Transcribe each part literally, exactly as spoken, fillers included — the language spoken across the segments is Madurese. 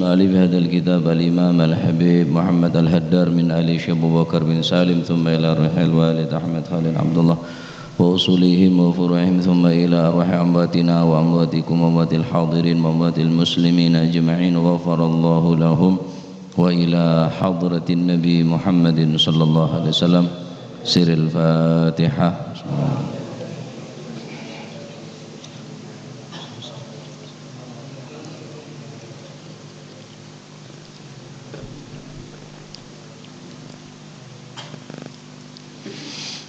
مؤلف هذا الكتاب الإمام الحبيب محمد الهدار من آل شيخ أبو بكر بن سالم، ثم إلى روح الوالد أحمد خالد عبد الله وأصولهم وفروعهم، ثم إلى أرواح أمواتنا وأمواتكم وأموات الحاضرين وأموات المسلمين أجمعين، غفر الله لهم، وإلى حضرة النبي محمد صلى الله عليه وسلم. سر الفاتحة.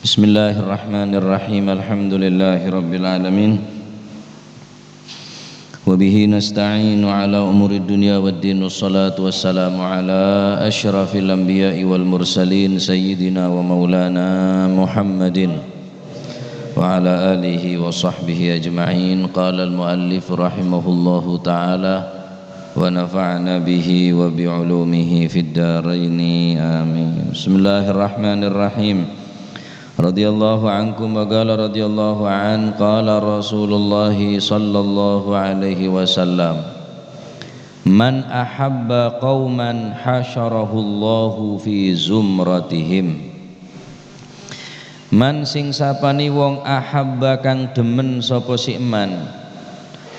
بسم الله الرحمن الرحيم. الحمد لله رب العالمين. وبه نستعين على أمور الدنيا والدين. والصلاة والسلام على أشرف الأنبياء والمرسلين سيدنا ومولانا محمد وعلى آله وصحبه أجمعين. قال المؤلف رحمه الله تعالى، ونفعنا به وبعلومه في الدارين. آمين. بسم الله الرحمن الرحيم. رضي الله عنكم وقال رضي الله عنه، قال رسول الله صلى الله عليه وسلم، من أحب قوما حشره الله في زمرتهم. Man sing sapane wong ahabba kang dhemen sapa si man,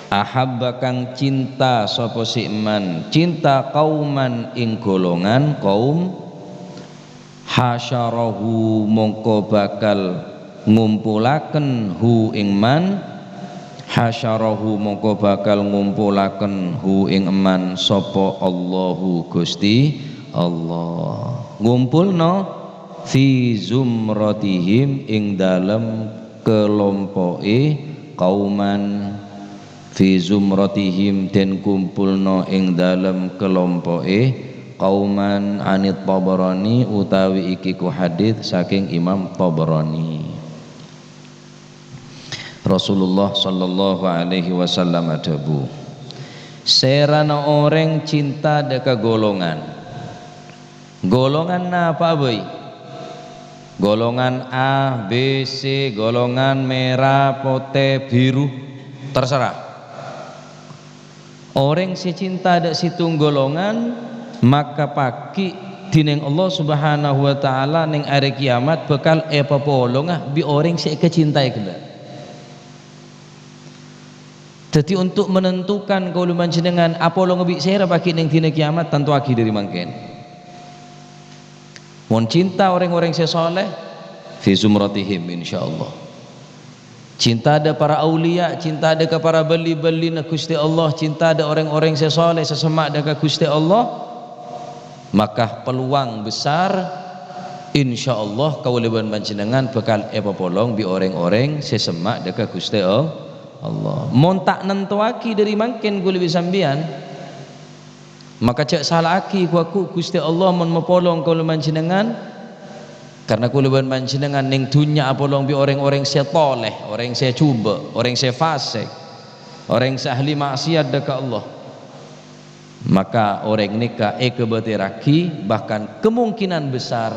ahabba kang cinta sapa si man, cinta qauman ing golongan, kaum, hasyarahu mongko bakal ngumpulaken hu ing man, hasyarahu mongko bakal ngumpulaken hu ing man sapa Allahu Gusti Allah. Ngumpulno fi zumratihim ing dalem kelompoke kauman, fi zumratihim den kumpulno ing dalem kelompoke kauman, anit Tabarani utawi iki ku hadits saking Imam Tabarani. Rasulullah sallallahu alaihi wasallam adhabu, "Serana oreng cinta dha ka golongan." Golongan napa bhâi? Golongan A, B, C, golongan mèra, potè, biru, terserah. Orèng sè cinta dha' sèttong golongan, maka paghi' dhinèng Allah Subhanahu wa Ta'ala nèng arè kiyamat bhâkal èpapolonga bi' orèng sè èkacintaè ghellâ'. Dhâddhi, untuk menentukan kaulâ panjhennengngan apolonga bi' sèra paghi' nèng dhinâ kiyamat, tantoaghi dhâri mangkèn. Mon cinta orèng-orèng sè soleh, fi zumratihim, insyaallah. Cinta dha' para auliya, cinta dha' ka para bâli-bâlina Ghustè Allah, cinta dha' orèng-orèng sè soleh, sè semma' dha' ka Ghustè Allah, maka peluang besar, insyaallah, kaulâ bân panjhennengngan bhâkal èpapolong bi' orèng-orèng sè semma' dha' ka Ghustè Allah. Mon ta' nentoaghi dhâri mangkèn kaulâ bi' sampèyan, maka jhâ' sala'aghi ghu-lagghu Ghustè Allah mon mapolong kaulâ panjhennengngan, karna kaulâ bân panjhennengngan nèng dhunnya apolong bi' orèng-orèng sè tolè, orèng sè jhubâ', orèng sè fasèk, orèng sè ahli ma'siyat dha' ka Allah. Maka orèng nèka èkabâtèrraghi, bahkan kemungkinan besar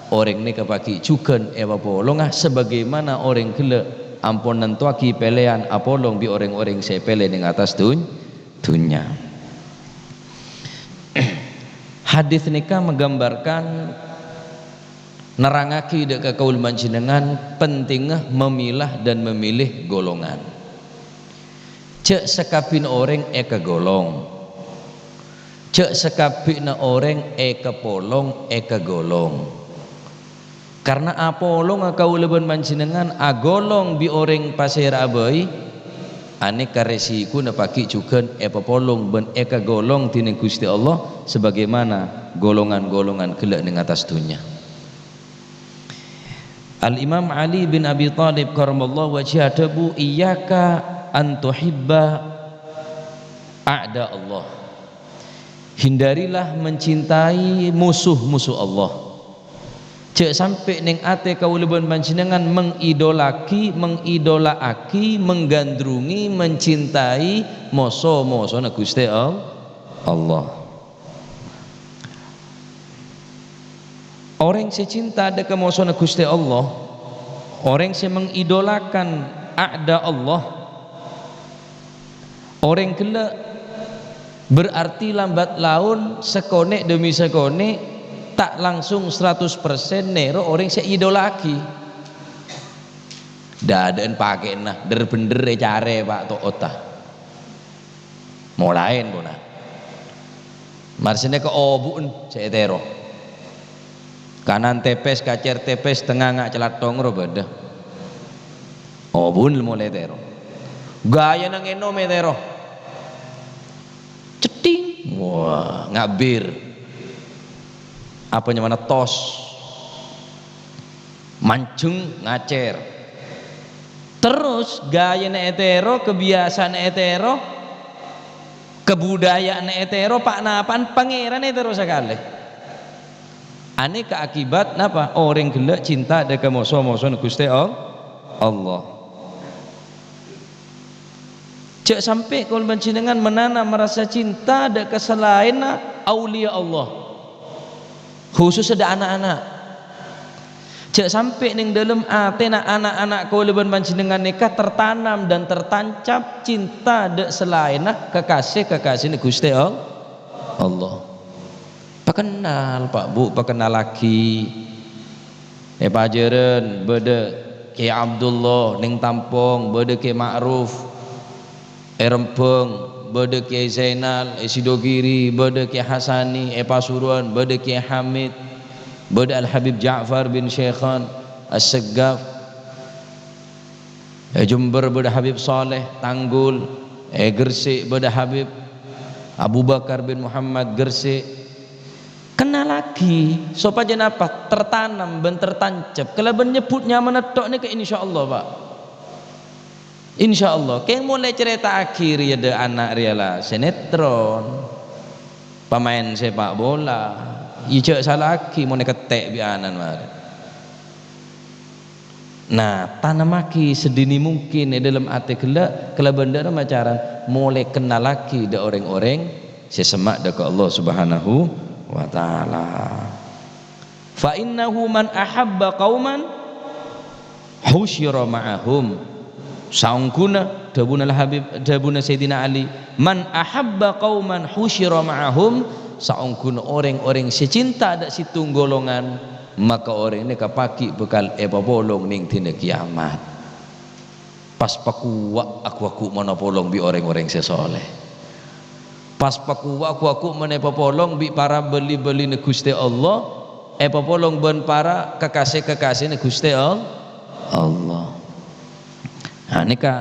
orèng nèka paghi' jhughân èpapolonga, sabagaimana orèng ghellâ' ampon nentoaghi pèlèyan apolong bi' orèng-orèng sè èpèlè nèng attas dhun-, dhunnya. Hadis nèka menggambarkan, nerrangaghi dha' ka kaulâ panjhennengngan pentingnga memilah dan memilih golongan. Jhâ' sakabbhina orèng èkagolong. Jhâ' sakabbhina orèng èkapolong, èkagolong. Karna apolonga kaulâ bân panjhennengngan agolong bi' orèng pasèra'a bhâi, anèka rèsikona paghi' jhughân èpapolong bân èkagolong dhinèng Ghustè Allah sabagaimana golongan-golongan ghellâ' nèng attas dhunnya. Al-Imam Ali bin Abi Thalib karramallahu wajhah adhâbu, "Iyyaka an tuhibba a'da Allah." Hindarilah mencintai musuh-musuh Allah. Jhâ' sampè' nèng atè kaulâ bân panjhennengngan mengidolagi, mengidolaagi, menggandrungi, mencintai moso-mosona Ghustè Al-, Allah. Orèng sè cinta dha' ka mosona Ghustè Allah, orèng sè mengidolakan a'da Allah, orèng ghellâ' Berarti lambat laun sakonè' demi sakonè' ta' langsung seratus persen nèro orèng sè èidola'aghi. Dâdâ'ân pakè'na, dhâr-bhendhâr ècarè, Pa', to'otta. Molaèn, pona. Marsèna kaobu'en sè ètèro. Kanan tèpès, kacèr tèpès, tengnga nga' calathong ro bâdâ. Obu'en molaè ètèro. Ghâjâna ngènom ètèro. Cèthèng. Wah, ngabir. Apa nyamana tos? Manjheng ngacèr. Terros ghâjâna ètèro, kabiyasa'anna ètèro, kabudaya'anna ètèro, pa'-napa'an Pangèran ètèro sakalè. Anèka akibat napa? Orèng ghellâ' cinta dâ' ka moso-mosona Ghustè All-, Allah. Jhâ' sampè' kaulâ panjhennengngan menanam rasa cinta dâ' ka salaènna auliya Allah, khusus dâ' ana'-ana'. Jhâ' sampè' neng dâlem atèna ana'-ana' kaulâ bân panjhennengngan nèka tertanam dan tertancap cinta dâ' salaènna kakasè-kakasèna Ghustè All-, Allah. Pakennal, Pa', Bu', pakennallaghi. È Pajhârân bâdâ Kè Abdullah, neng Tampong bâdâ Kè Ma'ruf, è Rembhâng bâdâ Kè Zainal, è Sidogiri bâdâ Kè Hasani, è Pasuruan bâdâ Kè Hamid, bâdâ Al Habib Ja'far bin Syekhan As-Seggaf. È Jember bâdâ Habib Saleh Tanggul, è Gersik bâdâ Habib Abu Bakar bin Muhammad Gersik. Kennallaghi, sopajâ napa? Tertanam bân tertancap. Kalabân nyebbhut nyamana tok nèka, insyaallah, Pa'. Insyaallah. Kèng molaè carèta'aghi rèya dâ' ana' rèya la sinetron, pemain sepak bola. Iyâ, jhâ' sala'aghi mon èkettè' bi' ana'na marè. Nah, tanamaghi sedini mungkin è dâlem atè ghellâ' kalabân dâ' remma carana molaè kennallaghi dâ' orèng-orèng sè semma' dâ' ka Allah Subhanahu wa Ta'ala. "Fa innahu man ahabba qauman husyira ma'ahum." Saongghuna, dhâbuna Al-Habib, dhâbuna Sayyidina Ali, "Man ahabba qauman husyira ma'ahum." Saongghuna orèng-orèng sè cinta dâ' sèttong golongan, maka orèng nèka paghi' bhâkal èpapolong neng dina kiyamat. Pas pakowa' ghu-lagghu' mon èpolong bi' orèng-orèng sè soleh. Pas pakowa' ghu-lagghu' mon èpapolong bi' para bâli-bâlina Ghustè Allah, èpapolong bân para kakasè-kakasèna Ghustè All-, Allah. Nah, nèka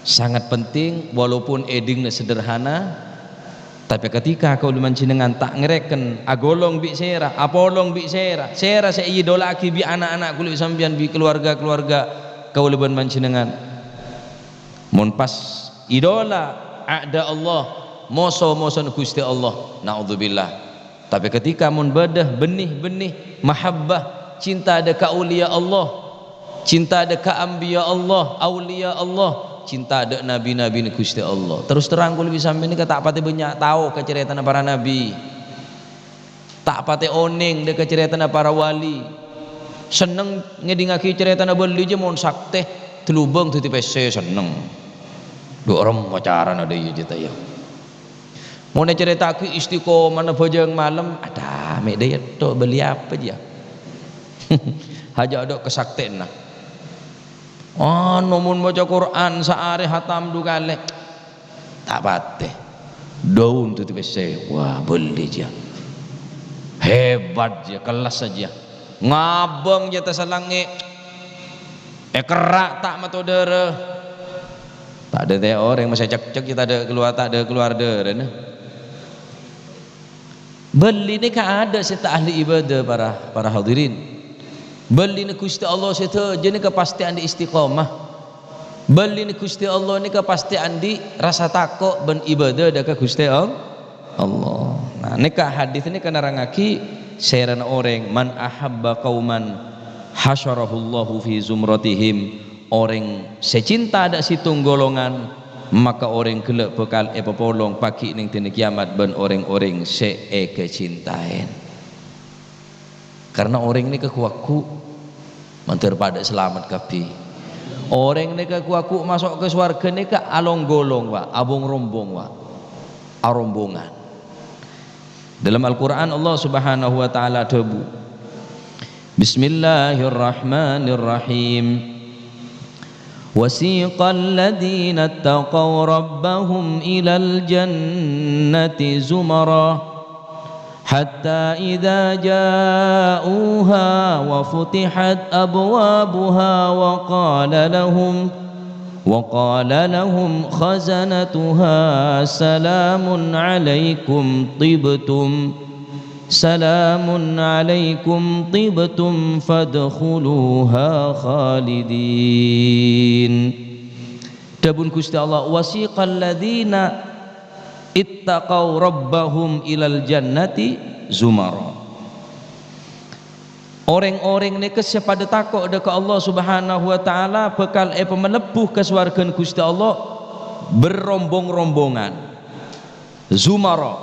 sangat penting, walaupun èdingna sederhana, tapè ketika kaulâ panjhennengngan ta' ngarèken, agolong bi' sèra, apolong bi' sèra, sèra sè èidola'aghi bi' ana'-ana' kaulâ sampèyan, bi' keluarga-keluarga kaulâ bân panjhennengngan. Mon pas idola a'da Allah, moso-mosona Ghustè Allah, naudzubillah. Tapè ketika mon bâdâ bânnè-bânnè mahabbah, cinta dâ' ka auliya Allah, cinta dâ' ka anbiya Allah, auliya Allah, cinta dâ' nabi-nabina Ghustè Allah. Terros terrang kaulâ bi' sampèyan nèka ta' patè bânnya' tao ka carètana para nabi. Ta' patè onèng dâ' ka carètana para wali. Senneng ngèdingngaghi carètana bâli jâ mon saktè, dâlubâng dhâddhi pèssè senneng. Dhu' remma carana dâ' iyâ jâ ta' iyâ. Mon ècarèta'aghi istiqomana bhâjâng malem, adâ' mè' dâ' iyâ tok bâli apa jâ? Hajâ' dâ' kasaktèna. Anu, mon maca Qur'an saarè hatam du kalè, ta' patè. Dâun dhâddhi pèssè, wah, bâli jâ. Hebat jâ, kellas jâ. Ngabâng jâ tasellengngè'. Èkerra' ta' mato dârâ. Ta' dâ' tè orèng masè cekcek jâ tadâ' kalowar, tadâ' kalowar dârâna. Bâli nèka adâ' sè ta' ahli ibadah, para, para hadirin. Bâlina Ghustè Allah sè dhâjâ nèka pastè andi' istiqomah. Bâlina Ghustè Allah nèka pastè andi' rasa tako' bân ibadah dâ' ka Ghustè All-, Allah. Nah, nèka hadis nèka nerrangngaghi sèrana orèng, "Man ahabba qauman hasyarahullahu fi zumratihim." Orèng sè cinta dâ' sèttong golongan, maka orèng ghellâ' bhâkal èpapolong paghi' neng dina kiyamat bân orèng-orèng sè èkacintaèn. Karna orèng nèka ghu-lagghu' mandhâr padâ salamet kabbhi. Orèng nèka ghu-lagghu' maso' ka sowarghâ nèka along-gholong, Pak, abong-rombong, Pak. arombongan. Dalam Al-Qur'an Allah Subhanahu wa Ta'ala adhâbu, Bismillahirrahmanirrahim. وسيق الذين اتقوا ربهم إلى الجنة زمرا حتى إذا جاءوها وفتحت أبوابها وقال لهم وقال لهم خزنتها سلام عليكم طبتم سلام عليكم طبتم فادخلوها خالدين. Dhâbuna Ghustè Allah, "Wasiqal ladzina ittaqau rabbahum ilal jannati zumara." Orèng-orèng nèka sè padâ tako' dâ' ka Allah Subhanahu wa Ta'ala bhâkal èpamalebbhu ka sowarghâna Ghustè Allah bâr-rombong-rombongan. Zumara.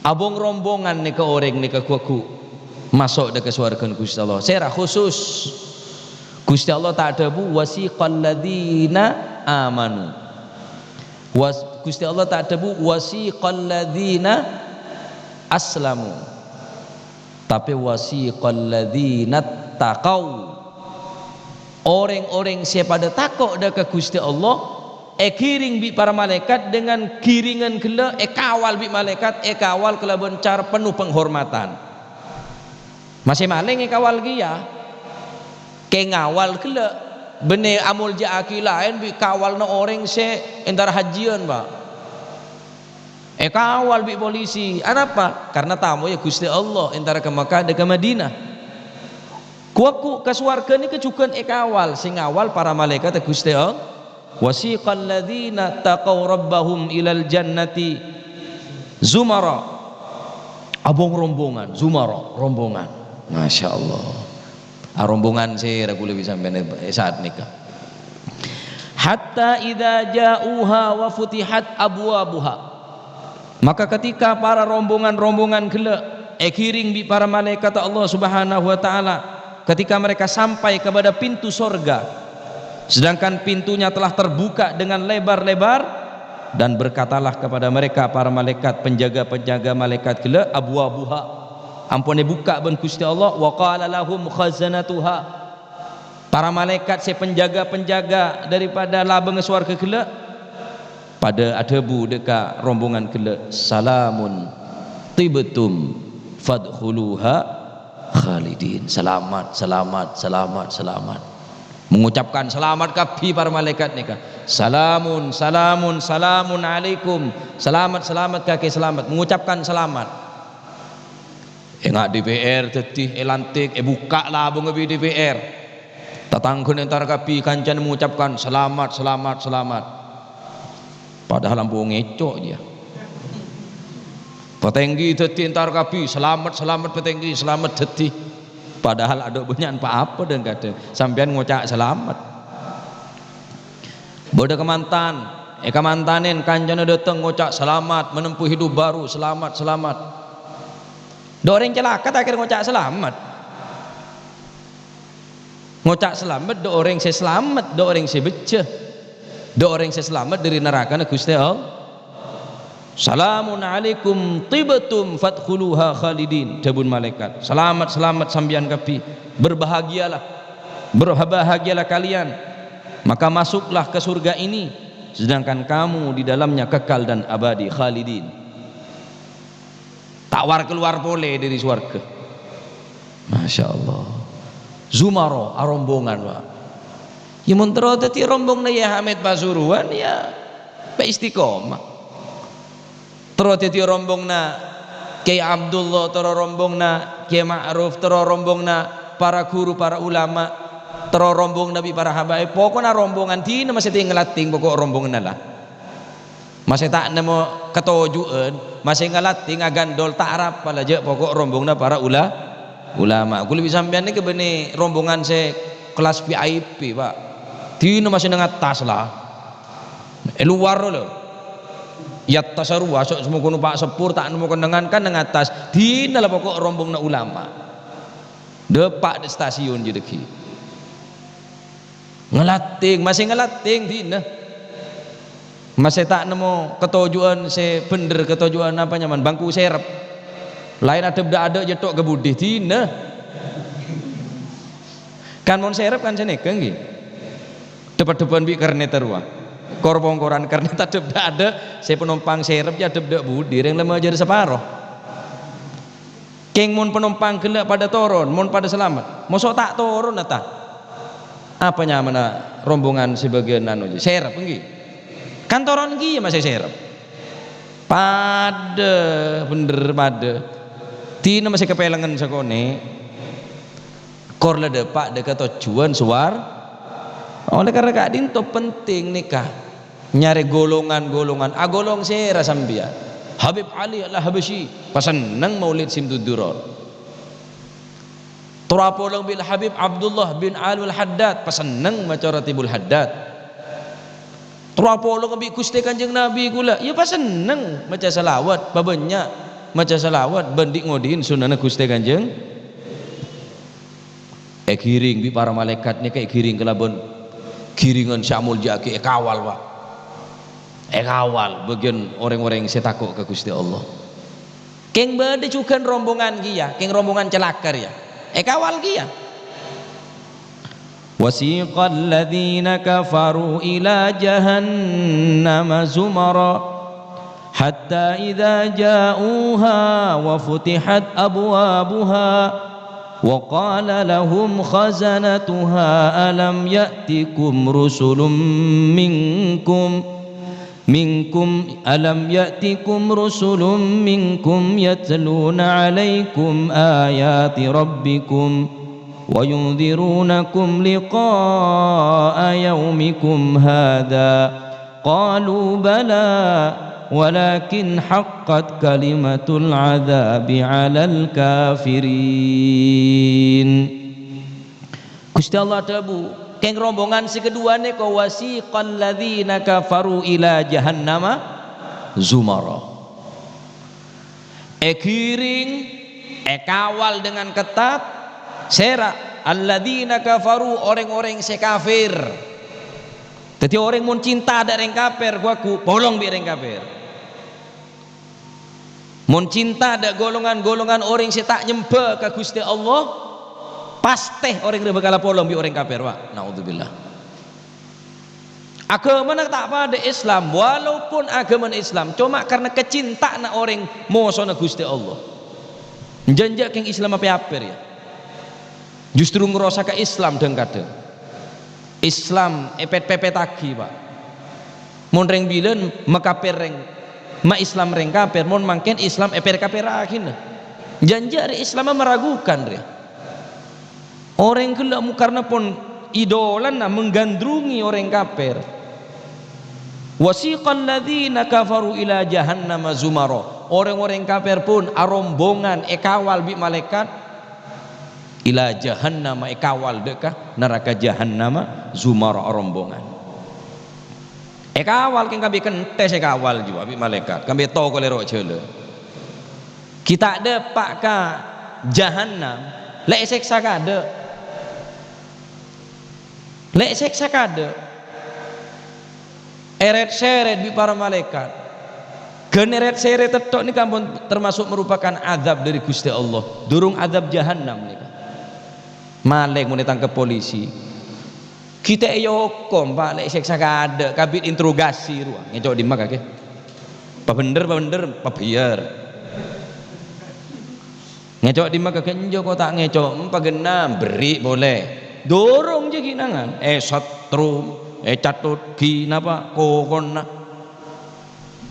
Abong-rombongan nèka orèng nèka ghu-, ghu-, maso' dâ' ka sowarghâna Ghustè Allah. Sèra khusus. Ghustè Allah ta' adhâbu, "Wasiqal ladzina amanu." Was-, Ghustè Allah ta' adhâbu, "Wasiqal ladzina aslamu." Tapè, "Wasiqal ladzina taqau." Orèng-orèng sè padâ tako' dâ' ka Ghustè Allah, èghirèng bi' para malaèkat dengan ghirèngan ghellâ', èkawal bi' malaèkat, èkawal kalabân cara penuh penghormatan. Masè malèng èkawal kèya, kè ngawal ghellâ', bânnè amoljâ'aghi laèn bi' kawalna orèng sè entara hajjiyân, Pak. Èkawal bi' polisi. Anapa? Karna tamoyya Ghustè Allah entara ka Mekkah dâ' ka Madinah. Ghu-, ghu-, ka sowarghâ nèka jhughân èkawal, sè ngawal para malaèkat Ghustè Allah. "Wasiqal ladzina taqau rabbahum ilal jannati zumara." Abong-rombongan, zumara, rombongan. Masya Allah. Arombongan sè ra kaulâ bi' sampèyan è saat nèka. "Hatta idza ja'uha wa futihat abwabuha." Maka ketika para rombongan-rombongan ghellâ' èghirèng bi' para malaèkat Allah Subhanahu wa Ta'ala, ketika mereka sampai kepada pintu sorga, sedangkan pintunya telah terbuka dengan lebar-lebar, dan berkatalah kepada mereka para malaikat, penjaga-penjaga malaikat ghellâ', "Abwabuha," ampon èbukka' bân Ghustè Allah, "wa qala lahum khazanatuha," para malaikat sè penjaga-penjaga daripada labângnga sowarghâ ghellâ', padâ adhâbu dâ' ka rombongan ghellâ', "Salamun tibtum fadkhuluha khalidin." Salamat, salamat, salamat, salamat. Mengucapkan salamat kabbhi para malaikat nèka. "Salamun, salamun, salamun alaikum." Salamat, salamat, kakè salamat. Mengucapkan salamat. Enga' D P R dhâddhi èlantik, èbukka' labângnga bi' D P R. Tatangghâna entar kabbhi kancana mengucapkan, "Salamat, salamat, salamat." Padahal ampon ngèco' jiyâ. Patèngghi dhâddhi entar kabbhi, "Salamet, salamet, patèngghi, salamet dhâddhi." Padahal adâ' bânnya'an pa-apa dhâng-kadhâng. Sampèyan ngoca' salamet. Bâdâ kamantan, èkamantanè kancana dâteng ngoca' salamet, menempuh hidup baru, salamet, salamet. Dâ' orèng calaka ta' kèra ngoca' salamet. Ngoca' salamet dâ' orèng sè salamet, dâ' orèng sè beccè. Dâ' orèng sè salamet dâri narakana Ghustè Allah. "Salamun alaikum tibtum fadkhuluha khalidin," dhâbuna malaikat. "Salamet, salamet sampèyan kabbhi. Berbahagialah. Berbahagialah kalian. Maka masuklah ke surga ini, sedangkan kamu di dalamnya kekal dan abadi khalidin." Ta' war-kalowar polè dâri sowarghâ. Masya Allah. Zumara, arombongan, Pak. Yâ, mon terro dhâddhi rombonganna Yai Hamid Pasuruan, yâ, pa istiqomah. Terro dhâddhi rombonganna Kyai Abdullah, terro rombonganna Kyai Ma'ruf, terro rombonganna para guru, para ulama, terro rombonganna bi' para habaib. Pokokna rombongan dina masè nglatèng, pokok rombonganna la. Masè ta' nemmo katoju'ân, masè ngalatè ngagandol ta' arapa la jâ' pokok rombonganna para ula-, ulama. Kaulâ bi' sampèyan nèka bânnè rombongan sè kelas V I P, Pak. Dina masè neng attas la. È lowar lho. È attas rowa, so-, sè mokon numpa' sepur ta' nemmo kennengngan kan neng attas. Dina la pokok rombonganna ulama. Dâpa' dâ' stasiun jârèya. Ngalatèng, masè ngalatèng dina. Masè ta' nemmo katoju'ân sè bhendher, katoju'ân apa nyamana? Bhângku serep. Laèn adhep dâ'-adâ' jâ' tho' ka budi, dinah. Kan mon serep kan sanèka, ènggi. Dhep-adhebbhân bi' kernet rowa. Kor-pongkoran kernet adhep dâ'-adâ', sè panompang serep jâ' adhep dâ' budi, rèng la majâr saparo. Kèng mon panompang ghellâ' padâ toron, mon padâ salamet, moso' ta' toron, ta'? Apa nyamana rombongan sè bâgiyân anu, serep, ènggi? Kan toron kèya masè serep. Padâ, bhendher padâ. Dinah masè kapèlengngen sakonè'. Kor la dâpa' dâ' ka tojjhuwân sowar-, oleh karena ka'dinto penting nèka nyarè golongan-golongan, agolong sèra sampèyan? Habib Ali Al-Habsyi, pasenneng Maulid Simtud Durar. Tor apolong bi' Habib Abdullah bin Ali Al-Haddad, pasenneng maca Ratibul Haddad. Tor apolong bi' Ghustè Kanjeng Nabi ghulâ, ya pasenneng maca salawat, pabânnya' maca salawat bân dhi'-ngodhi'in sunnana Ghustè Kanjeng. Èghiring bi' para malaèkat nèka, èghiring kalabân ghiringan sè amoljâ'aghi, èkawal, Pa'. Èkawal bâgiyân orèng-orèng sè tako' ka Ghustè Allah. Kèng bâdâ jhughân rombongan kèya, kèng rombongan calaka rèya. Èkawal kèya. وسيق الذين كفروا إلى جهنم زمرا حتى إذا جاءوها وفتحت أبوابها وقال لهم خزنتها ألم يأتكم رسل منكم منكم ألم يأتكم رسل منكم يتلون عليكم آيات ربكم وينذرونكم لقاء يومكم هذا قالوا بلى ولكن حقت كلمة العذاب على الكافرين. Ghustè Allah adhâbu, kèng rombongan sè kaduwâ nèka, "Wasiqal ladzina kafaru ila jahannama zumara." Èghiring, èkawal dengan ketat, sèra, alladzina kafaru, orèng-orèng sè kafir. Dhâddhi orèng mon cinta dâ' rèng kafir, ghu-, ghu-, polong bi' rèng kafir. Mon cinta dâ' golongan-golongan orèng sè ta' nyemba ka Ghustè Allah, pastè orèng rèya bhâkal apolong bi' orèng kafir, Pa'. Naudzubillah. Aghâmana ta' padâ Islam, walaupun aghâmana Islam, coma karna kacinta'anna orèng mosona Ghustè Allah. Jhânjhâ kèng Islam apè-apè rèya. Justru ngrosaka Islam dhâng-kadhâng. Islam èpèt-pèpèttaghi, Pa'. Mon rèng bilân makapèr rèng, ma-Islam rèng kapèr, mon mangkèn Islam èpèr-kapèraghina. Jhânjhâ rè Islamma meragukan rè. Orèng ghellâ' mukarna pon idolana menggandrungi orèng kapèr. "Wasiqal ladzina kafaru ila jahannama zumara." Orèng-orèng kapèr pon arombongan èkawal bi' malaèkat. Ila jahannama, èkawal dâ' ka naraka jahannama, zumara, rombongan. Èkawal kèng kabbhi kentès èkawal jiyâ bi' malaèkat, kabbhi tokol è ro' jhâlân. Ghi' ta' dâpa' ka jahannam, la èsèksa kaadâ'. La èsèksa kaadâ'. Èrèt-sèrèt bi' para malaèkat. Ghân èrèt-sèrèt tèttho' nèka ampon termasuk merupakan azab dâri Ghustè Allah. Durung azab jahannam nèka. Malèng mon ètangkep polisi. Ghi' ta' èokom, Pa', la èsèksa kaadâ', kabbhi interogasi rowa. Ngèco' dimma kakè? Pabhendher, pabhendher, pabhiyâr. Ngèco' dimma kakè? Enjâ' ko' ta' ngèco', em, paghenna, berri' polè. Durung jiyâ ghi' nangan. Èsetrum, ècatot ghi' napa kokonna.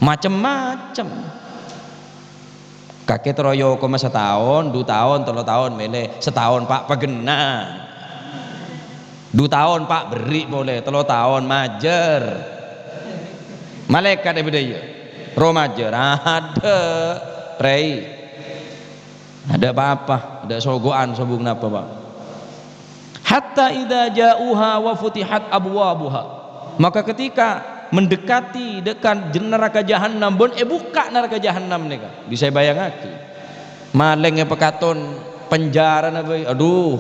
Macem-macem. Kakè terro èokoma sataon, du taon, tello taon mèlè, sataon, Pa', paghenna. Du taon, Pa', berri' polè, tello taon majâr. Malaèkat è bâdâ iyâ. Ro majâr, adâ', Rèi. Adâ' pa-apa, adâ' sogo'an sobung napa, Pa'. Hatta idza ja'uha wa futihat abwabuha. Maka ketika mendekati dekat jen-, neraka jahannam, bân èbukka' neraka jahannam nèka, bisa èbâjângaghi. Malèng èpakaton penjarana bhâi, adhu.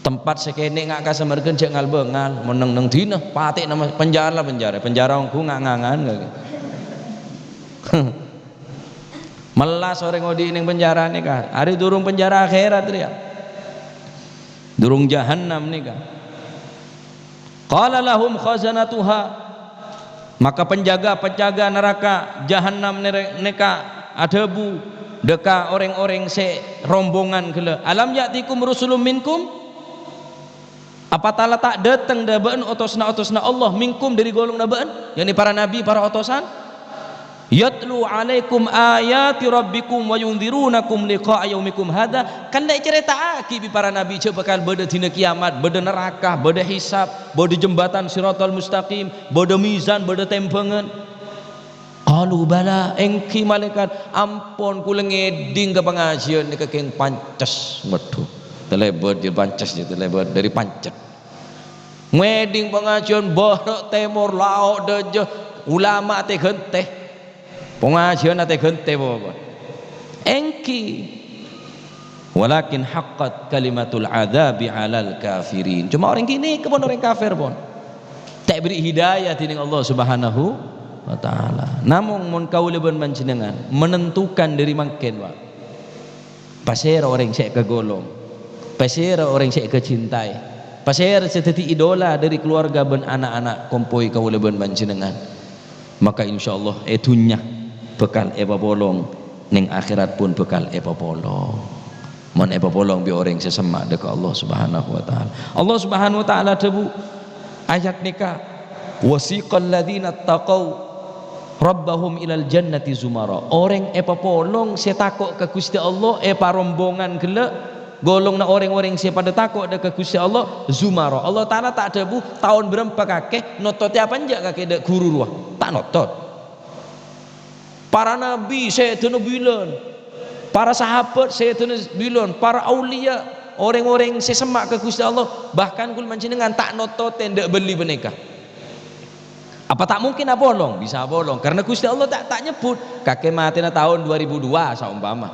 Tempat sè kènè' nga' kasamarghân jhâ' ngal-bângal, mon neng-neng dinah, patè'na ma-, penjara, penjara, penjara ongghu nga'-ngangan kaghi. Mellas orèng odi' neng penjara nèka, arè durung penjara akhèrat rèya. Durung jahannam nèka. Qala lahum khazanatuha, maka penjaga-penjaga naraka jahannam nere-, nèka adhâbu dâ' ka orèng-orèng sè rombongan ghellâ', "Alam ya'tikum rusulun minkum?" Apa tala ta' dâteng dâ' bâ'na otosanna-otosanna Allah, minkum, dâri golonganna bâ'na, yakni para nabi, para otosan? "Yatlu 'alaikum ayati rabbikum wa yundzirunakum liqa'a yaumikum hadza." Kan la ècarèta'aghi bi' para nabi jhâ' bhâkal bâdâ dina kiyamat, bâdâ naraka, bâdâ hisab, bâdâ jembatan Shiratal Mustaqim, bâdâ mizan, bâdâ tèmbhângan. Qalu bala, èngghi malaèkat, ampon kaulâ ngèdhing ka pangajiyân nèka kèng pances. Waduh, talèbât jâ pances jâ talèbât dâri pancet. Ngèdhing pangajiyân bârâ' tèmor, lao' dâjâ, ulama atè-ghântè. Pangajiyân atè-ghântè pokok. Èngghi. Walakin haqqat kalimatul adzabi 'alal kafirin. Coma orèng kènè' pon orèng kafir pon. Ta' èberri' hidayah dening Allah Subhanahu wa Ta'ala. Namong mon kaulâ bân panjhennengngan menentukan dâri mangkèn, Pak. Pasèra orèng sè èkagolong? Pasèra orèng sè èkacintai? Pasèra sè dhâddhi idola dâri keluarga bân ana'-ana' kompoy kaulâ bân panjhennengngan? Maka insyaallah è dhunnya bhâkal èpapolong, neng akhèrat pon bhâkal èpapolong. Mon èpapolong bi' orèng sè semma' dâ' ka Allah Subhanahu wa Ta'ala. Allah Subhanahu wa Ta'ala dhâbu ayat nèka, "Wasiqal ladzina taqau rabbahum ilal jannati zumara." Orèng èpapolong sè tako' ka Ghustè Allah èparombongan ghellâ', golonganna orèng-orèng sè padâ tako' dâ' ka Ghustè Allah, zumara. Allah Ta'ala ta' dhâbu taon bârâmpa kakè, nototè apa enjâ' kakè dâ' ghuru rowa. Ta' notot. Para nabbhi sèdhâna bilân, para sahabat sèdhâna bilân, para auliya, orèng-orèng sè semma' ka Ghustè Allah, bahkan kaulâ panjhennengngan ta' nototè dâ' bâli panèka. Apa ta' mungkin apolong? Bisa apolong, karna Ghustè Allah ta', ta' nyebbhut, "Kakè matèna taon dua ribu dua," saompama.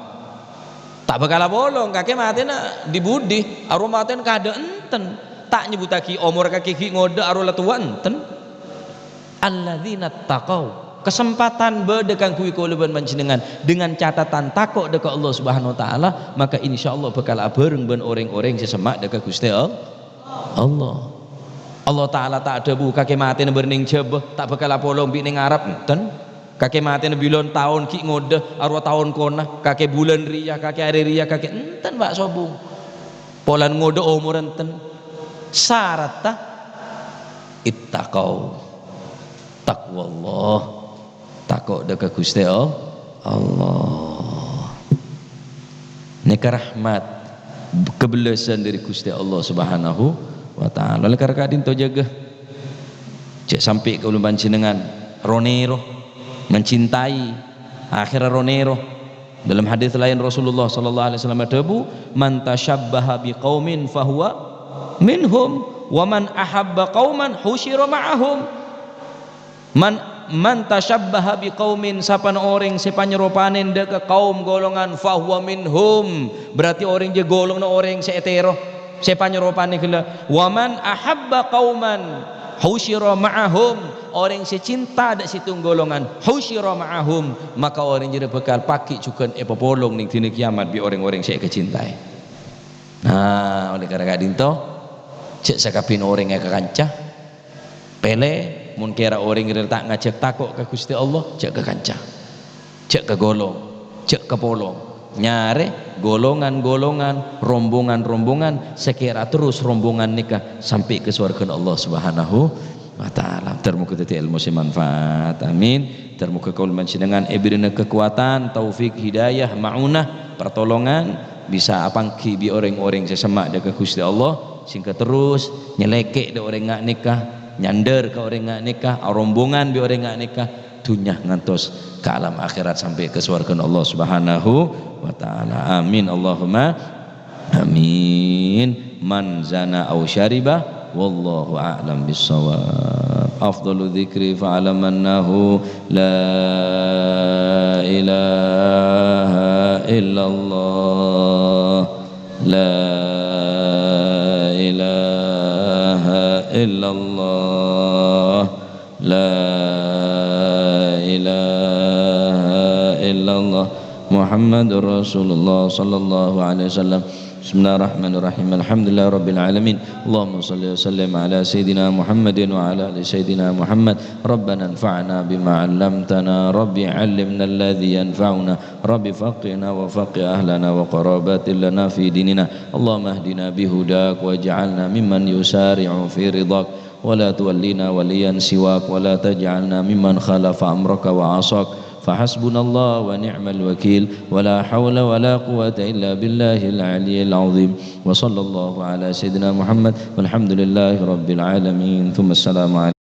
Ta' bhâkal apolong, "Kakè matèna dhi-budhi, arowa matèna kadâ'," enten. Ta' nyebbhuttaghi omor kakè ghi' ngodâ, arowa la towa, enten. Alladzina taqau. Kasempadhân bâdâ kaangghuy kaulâ bân panjhennengngan dengan catatan tako' dâ' ka Allah Subhanahu wa Ta'ala, maka insyaallah bhâkal abhâreng bân orèng-orèng sè semma' dâ' ka Ghustè All-, Allah. Allah Ta'ala ta' adhâbu, "Kakè matèna bârnèng jhâbâ, ta' bhâkal apolong bi' nèng arep," enten. "Kakè matèna bilân taon ghi' ngodâ, arowa taon kona, kakè bulân rèya, kakè arè rèya, kakè," enten, Pak Sobung. Polana ngodâ omor enten. Saratta ittaqau. Taqwallah. Tako' dâ' ka Ghustè All-, Allah. Nèka rahmat, kabellâsân dâri Ghustè Allah Subhanahu wa Ta'ala. Oleh karana ka'dinto jâgâ. Jhâ' sampè' kaulâ panjhennengngan ro-nèro, mencintai, akhèrra ro-nèro. Dalam hadis lain Rasulullah sallallahu alaihi wasallam adhâbu, "Man tasyabbaha biqaumin fahuwa minhum, wa man ahabba qauman husyira ma'ahum." Man, man tasyabbaha biqaumin, sapana orèng sè panyarèpa'an dâ' ka kaum golongan, fahuwa minhum, berarti orèng jâ golonganna orèng sè ètèro, sè panyarèpa'an ghellâ'. "Wa man ahabba qauman husyira ma'ahum," orèng sè cinta dâ' sèttong golongan, "husyira ma'ahum," maka orèng jârèya bhâkal pagghi' jhughân èpapolong nèng dina kiyamat bi' orèng-orèng sè èkacintai. Nah, oleh karana ka'dinto, jhâ' sakabbhiyânna orèng èkakanca. Pèlè, mon kèra orèng rèya ta' ngajhâk tako' ka Ghustè Allah, jhâ' ka kanca. Jhâ' ka golong, jhâ' ka polong. Nyarè golongan-golongan, rombongan-rombongan, sè kèra terros rombongan nèka sampè' ka sowarghâna Allah Subhanahu wa Ta'ala. Ter-moghâ dhâddhi èlmo sè manfaat. Amin. Ter-moghâ kaulâ panjhennengngan èbèrri'âna kakowadhân, taufik, hidayah, ma'unah, pertolongan, bisa apangghi bi' orèng-orèng sè semma' dâ' ka Ghustè Allah, sèngghâ terros nyèlèkè' dâ' orèng nga' nèka, nyandhâr ka orèng nga' nèka, arombongan bi' orèng nga' nèka, dhunnya ngantos ka alam akhèrat sampè' ka sowarghâna Allah Subhanahu wa Ta'ala. Amin, Allahumma amin. Man zana aw syariba, wallahu a'lam bissawab. Afdalu dzikri fa'lam annahu la ilaha illallah. La الله محمد رسول الله صلى الله عليه وسلم. بسم الله الرحمن الرحيم. الحمد لله رب العالمين. اللهم صل وسلم على سيدنا محمد وعلى آل سيدنا محمد. ربنا انفعنا بما علمتنا. رب علمنا الذي ينفعنا. رب فقهنا وفقه أهلنا وقرابات لنا في ديننا. اللهم اهدنا بهداك واجعلنا ممن يسارع في رضاك. ولا تولنا وليا سواك ولا تجعلنا ممن خالف أمرك وعصاك. فحسبنا الله ونعم الوكيل ولا حول ولا قوة إلا بالله العلي العظيم. وصلى الله على سيدنا محمد والحمد لله رب العالمين. ثم السلام عليكم.